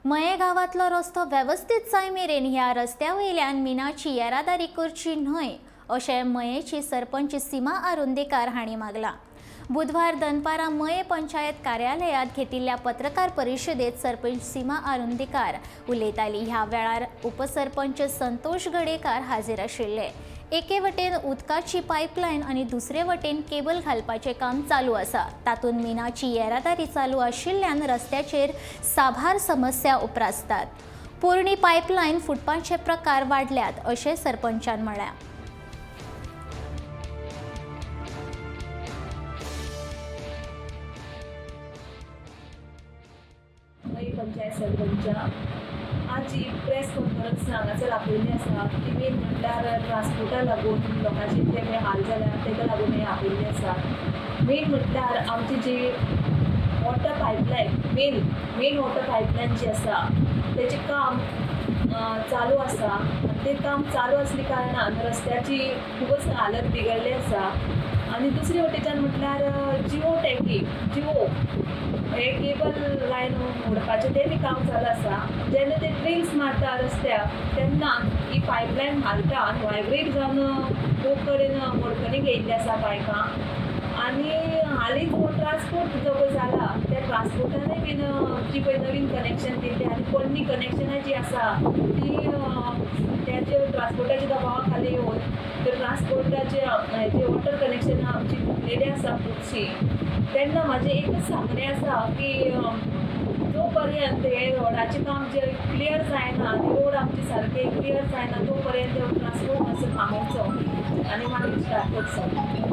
मये गांवांतलो रस्तो वेवस्थीत जाय मेरेन ह्या रस्त्या वयल्यान मिनाची येरादारी करची न्हय अशें मयेची सरपंच सीमा आरोंदेकार हांणी मागलां. बुधवार दनपारां मये पंचायत कार्यालयांत घेतिल्ल्या पत्रकार परिशदेत सरपंच सीमा आरोंदेकार उलयताली. ह्या वेळार उपसरपंच संतोष गडेकार हाजीर आशिल्ले. एके वटेन उदकाची पायपलायन आनी दुसरे वटेन केबल घालपाचें काम चालू आसा. तातूंत मिनाची येरादारी चालू आशिल्ल्यान रस्त्याचेर साबार समस्या उप्रासतात. पोरणी पायपलायन फुटपाचे प्रकार वाडल्यात अशें सरपंचान म्हळ्यां. मये पंचायत सरपंचा आज ही प्रेस कॉन्फरन्स हांगासर आपयल्ली आसा ती मेन म्हटल्यार ट्रान्सपोर्टा लागून लोकांचे जे पळय हाल जाल्या तेका लागून हें आपयल्लें आसा. मेन म्हटल्यार आमची जी water pipeline main water pipeline जी आसा तेचें काम चालू आसा आनी तें काम चालू आसल्या कारणान रस्त्याची खुबच हालत बिगडली आसा. आनी दुसरे वटेच्यान म्हटल्यार जिओ टॅगिंग जिओ हे केबल लायन मोडपाचें तें बी काम चालू आसा. जेन्ना ते ड्रिल्स मारता रस्त्याक तेन्ना ही पायपलायन हालता आनी वायब्रेट जावन खूब कडेन मोडकणी घेयल्ली आसा बायकां. आनी हालींच हो ट्रान्सपोर्ट जो पळय जाला त्या ट्रान्सपोर्टानूय बीन जी पळय नवीन कनेक्शन दिल्ली आनी पोन्नी कनेक्शनां जी आसा ती तेजे ट्रान्सपोर्टाच्या दबावा खाली येवन ते ट्रान्सपोर्टाचे हेजे वॉटर कनेक्शनां आमची फुटलेली आसा खुबशीं. तेन्ना म्हाजें एकच सांगणें आसा की जो पर्यंत हे रोडाचें काम जें क्लियर जायना आनी रोड आमचे सारके क्लियर जायना तो पर्यंत ट्रान्सपोर्ट मातसो थांबोवचो आनी मागीर स्टार्ट करचो.